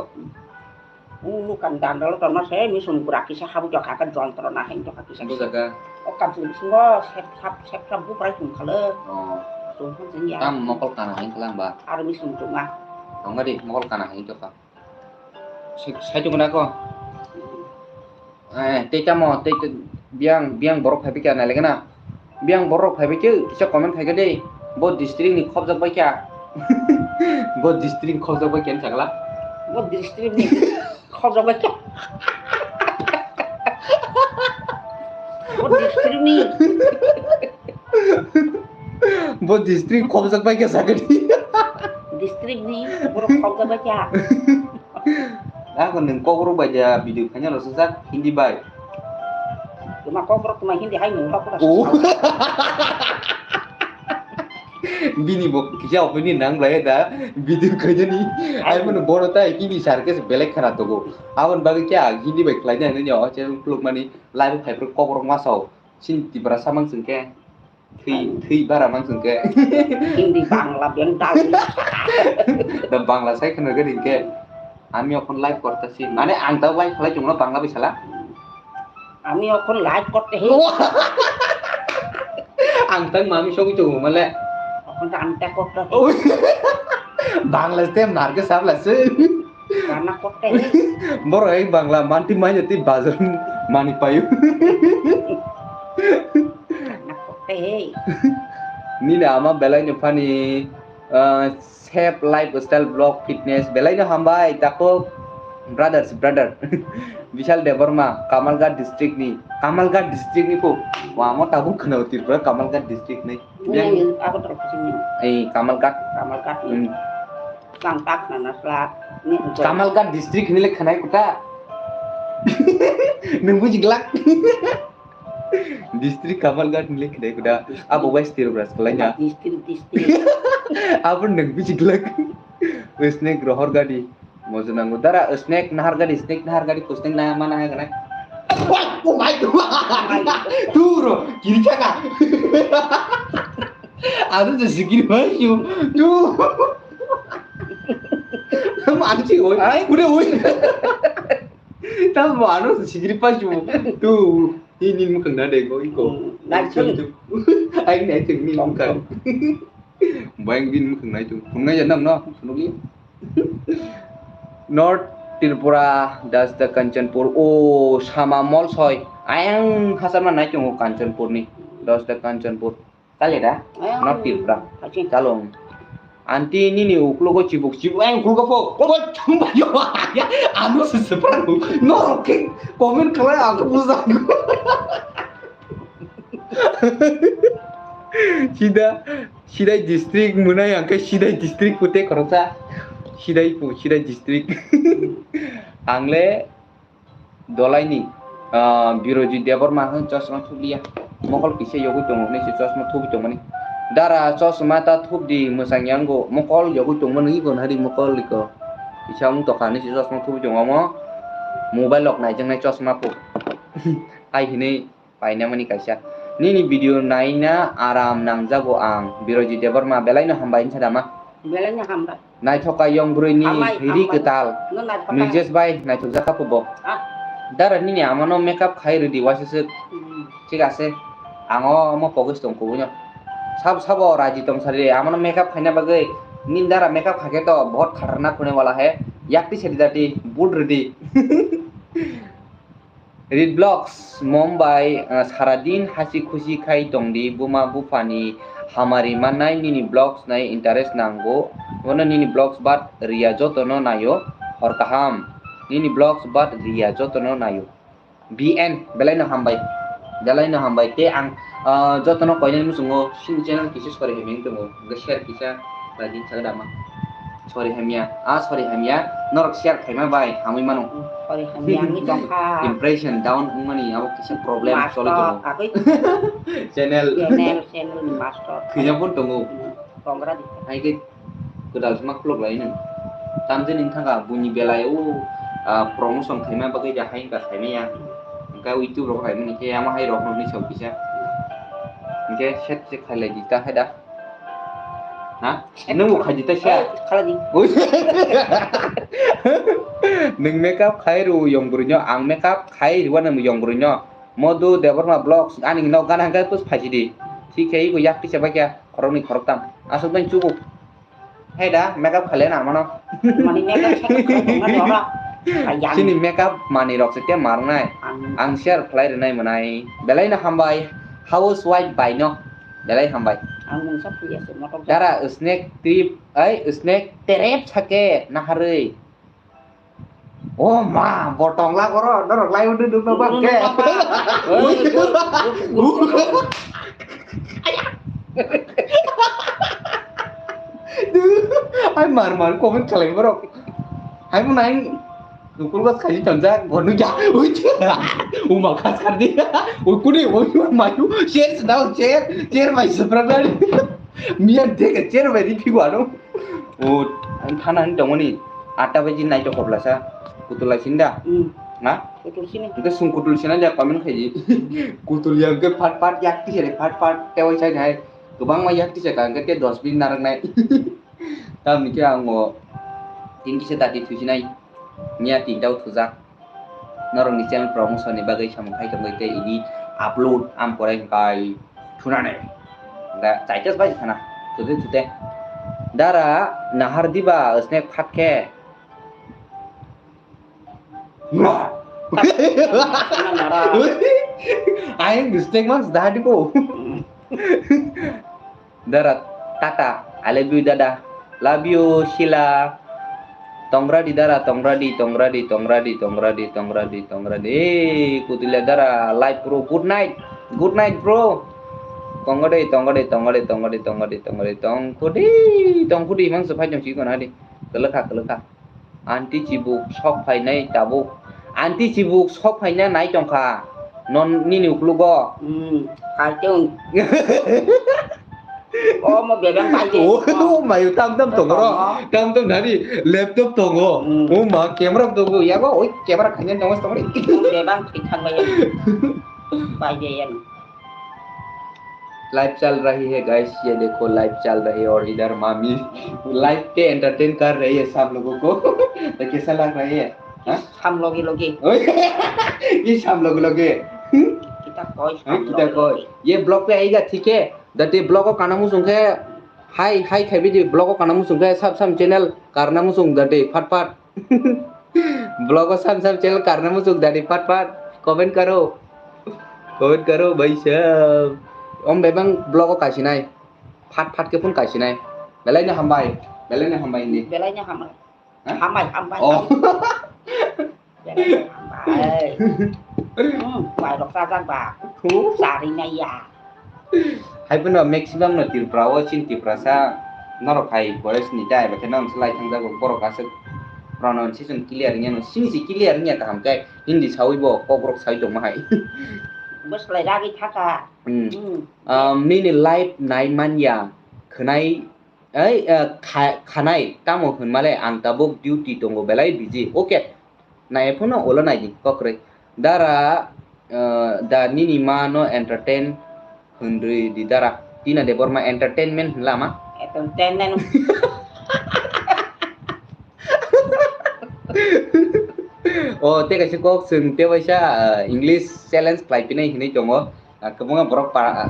Ulu kan dandalo tongma se misrung pura kisa habu jokha khe jontro na heng jokha kisa. Bujaka. O kan sung bisingo sep sap, sep sap buprai tong khalo. Oh. Tong kha jeng ya. Tam mokol kana heng klang ba. Aro misrung tongma. Tongma di mokol kana heng jokha. Sai, sai tong na ko. Eh, tei tamo, tei, tei, biang, biang borok phai bikya nai lekena. Biang borok phai bikya, kisa comment khai khe de. Bo district ni khobjak bai kya. Bo district ni khobjak bai kya, sakla. Bo district ni khobjak bai kya. Bo district ni. Bo district khobjak bai kya sakani. District ni borok khobjak bai kya. Ako nwng kokborok bai da video khaina rosajak Hindi bai. Tuma kokborok tuma Hindi hai nwng kokborok. Oh. Bini bo kisa opini nang lai da video khaina ni. Ai mano bono tai Hindi sar khe belek khana togo. Abon bagwi kya Hindi bai khlaina hwnwi o channel khuluk mani live phai phuru kokborok ma sao. Chini Tiprasa mang chwng khe. Thwi, thwi bara mang chwng khe. Hindi, Bangla, Bengali. Da Bangla sai khwna gari khe. Ami okhon live korta si. Mane ang ta live khlai chwngno Bangla bai sala. Ami okhon live korte he. Ang tang mami sogwi chwng male. Ang tak kok tak. Oi. Bangla stem narke sabla se. Karena kok teh. Boro ai Bangla manti manya ti bazar mani payu. Karena kok teh. Nini ama belai ni funny, uh, shape, lifestyle, vlog, fitness belai no hambai tako brothers, brother. Bishal Debbarma, Kamalghat district ni, Kamalghat district ni ko, wamo tabuk khna Tripura Kamalghat district ni. Yang Agartala kusini. Eh, Kamalghat. Kamalghat ni. Hmm. Sang tak na nasla. Ni Kamalghat district ni le khanai kuta. Nung buji glak. District Kamalghat ni le khanai kuta. Abo West Tripura se kalai na. District, district. Abo nung buji glak. West ni grohor gadi. Mojo nango dara snack nahar gadi, snack nahar gadi, kusnek na mana hai kana. Wah, oh my God. Turo, kiri chaka. Anu je sikiri mai ju. Tu. Manchi oi. Ai, kure oi. Tam anu sikiri pa ju. Tu. Ini mukang na de ko iko. Nai chung. Ai nai chung ni mukang. Bayang din mukang nai chung. Phungnai ya nam no. Phunugli. North Tripura, das the Kanchanpur. O sama mol soi. Ayang hasama nai chung Kanchanpur ni. Das the Kanchanpur. Kali da? Ayang. North Tripura. Kachin. Kalong. Anti nini uklogo chibuk chibuk ayang uklogo po. Obo chumba yo. Anu se sepra. No ke comment khlai aku buzago. Sida, Sidai district mwnai ang khe Sidai district pute khoroksa. Sidai pu, Sidai district. Ang le Dolaini, ah, Biroji Debbarma hwn chosma thuliya. Mokol kisa yogwi tongo, hinwi se chosma thubwi tongmani. Dara chosma ta thubdi mwsang yango, mokol yogwi tongmani iko nari mokol iko. Kisa wng tokha hinwi se chosma thubwi tongo omo. Mobile rok naijaknai chosma pu. Ai hinwi Painamani kaisa. Nini video naina aram nangjago ang. Biroji Debbarma, belaino hambai hinsa dama. Belaino hambai. Naithoka yong bwrwini Hambai, ri hambai. Kwtal. No naithoka. Nirjesh bai, naithokjak kha bo. Ah. Dara nini amano makeup khai rwdi waisa swk. Hmm. Thik ase. Ang o omo pogwi tong kubuino. Sabo sabo raji tong sari amano makeup khaina bagwi. Nini dara makeup khaikhe to bahut khatarnak hone wala hai. Yakti sadi dati, but rwdi. Red Vlogs, Mumbai, ah, sara din hasi khusi khai tongdi, buma buphani hamari mannai nini vlogs nai interest nango, bono nini vlogs bat riya jotono naio, hor kaham, nini vlogs bat riya jotono naio. B N, belaino hambai, belaino hambai, te ang, ah, jotono koinani muchungo sini channel kisa sori himeng tongo, hwnkhe share kisa khlai di, sagada ma. Sorry hamya, ah, sorry hamya, norok share khaima bai hamwi mano. Sorry hamya wngwi tongkha. Impression down wngmani abo kisa problem Master choli tongo. Agwi channel. Channel, channel ni master. Thwina pun tongo. Tongra di. Hai ke kwtal sma khulok lai nang. Tamjani wngkha buini belai o, ah, promotion khaima bagwi ja hai wngkha khaimaya. Wngkha YouTube rok khaimani khe ama hai rok nokni saw kisa. Hwnkhe set se khailai di ta hai da. Ha? Nwng bo khaidi ta siya? Eh, khala di. Ui. Nwng makeup khai rw yong bwrwino, ang makeup khai rw nang yong bwrwino. Modu Debbarma Vlogs, ani nok gana hangkai pus phaji di. Thik khe iko yak tisa bakya, khoroknwi khoroktam. Aswk bai chubu. Hai da, makeup khaile na mano. Mani makeup sakhe khaile na dora. Ayang. Chini makeup mani rok se te marnai. Ang. Ang share khlai rwnai mwnai. Belai no hambai. Housewife bai no. Belai hambai. Ang mungsa phuya se motok. Dara snack trip, ai snack terep sake naharwi. O ma, botong la goro, norok lai udu duk no bak ke. Ai mar mar comment khalai borok. Hai mo nai. Dukul gas khaji tonjak, gonu ja, ui, uma gas khardi, ui, kuni, ui, mayu, share sedao, share, share mai subscribe. Miya dega, share mai ri phigo ano. O, ang thana ni tongoni, atta baji nai to khobla sa, kutul lai sinda. Hmm. Na? Kutul sini. Engke sung kutul sina ja comment khaji. Kutul yang ke phat phat yak ti sere, phat phat tewai sai hai. Gobang ma yak ti seka, engke te dos bin narak nai. Tamni khe ang o tin kisa dati thusinai. Miya tinta o thujak. Norokni channel promotion ni bagwi samung khai tongwi tei ini upload am porai hwnkhe thunani. Hwnkhe chaitas bai khana. Tute tute. Dara nahar diba snack phat khe. Aing snack mas dah dibo. Dara tata, I love you dada. Love you Sila. Tongra di dara, tongra di, tongra di, tongra di, tongra di, tongra di, tongra di. Eh, kutila dara, live bro, good night. Good night bro. Tongra di, tongra di, tongra di, tongra di, tongra di, tongra di, tongkudi, tongkudi, mang se phai tong si kono di. Kelekha, kelekha. Anti chibuk sok phainai tabuk. Anti chibuk sok phaina nai tongkha. Non nini uklugo. Hmm, kaitung. Oh, mo bebeng pai de. Oh, mayu tam tam tongo ro. Tongo. Tam tam nani laptop tongo. Hmm. Oh ma camera tongo. Yago oi camera khaina tongo tongo. Bebeng thik thang bai. Pai de yan. Live chal rahi hai guys, ye dekho live chal rahi aur idhar mami live pe entertain kar rahi hai sab logo ko. To kaisa lag rahi hai? Ha? Sam loge loge. Oi. Ye sam loge loge. Kita koi. Hai, sam kita loge koi. Loge. Ye vlog pe aega thik hai. Date vlog ko kana musung khe hai hai khai bidi vlog ko kana musung khe sab sam channel karna musung date phat phat. Vlog o sam sam channel karna musuk dani pat pat comment karo. Comment karo bhai sahab. Om bebang vlog o kasinai. Phat phat ke pun kasinai. Belai no hambai. Belai no hambai ni. Belai no hambai. Ha? Hambai hambai. Oh. Belai no hambai. Hmm, bai rok sajak ba. Huh? Sari nai ya. Hai phano maximum no Tripura o chini Tiprasa norok hai forest ni tai, bakhe norok slai thangjago, borok aswk pronunciation clear wngya no, sini si clear wngya kaham khe Hindi sawi bo kokrok sawi tongma hai. Bo slai ragwi thaka. Hmm. Hmm. Um, nini live nai manya khwnai, ei, eh, kha-, khanai tamo hwnmale ang tabuk duty tongo belai busy. Okay. Nai phano ulo nai di, kokroi. Dara, eh, da nini ma no entertain hwnri di dara. Tina Debbarma entertainment hwnla ma? Entertainment. O, te kaisa kok chwng te waisa, eh, English challenge khlai pinai hinwi tongo. Ah, kwbangma borok pa, ah,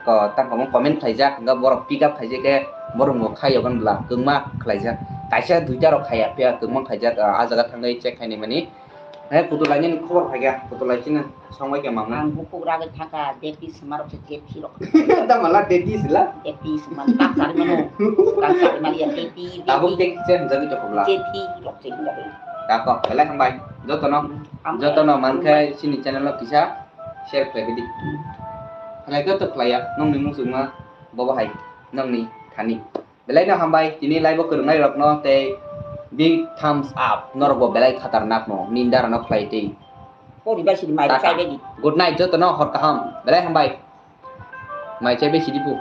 ko, tang kwbang comment khaijak, hwnba borok pick up khaijak khe borok bo khai yaban bla kwbangma khlaijak. Kaisa duita rok khaiya phiya kwbangma khaijak, ah, ah jaga thangwi check khainai mani. He, putulai nini khobor phaikha, putulai chini songbai khe mamung. Ang bukhuk ragwi thangkha, deti sima rok se jethi rok. Tamala deti sila? Deti sima, tak sari mano. Tak sari mali ya, deti, tabuk deti. Deti se hwnjagwi tongkha bla. Jethi rok se hwnjagwi. Tako, belai hambai. Jotono, hambai. Jotono mankhe chini channel o kisa share khlai di. Khlai khe to khlaiya, nongni muchungma bobo hai, nongni thani. Belai no hambai, tini live o kwrwngnai rokno tei big thumbs up, norok bo belai khatarnak no, nini dara no khlai tei. Pori bai sidi mai. Tata. Chai bai di. Good night, jotono hor kaham, belai hambai. Mai chai bai sidi pu.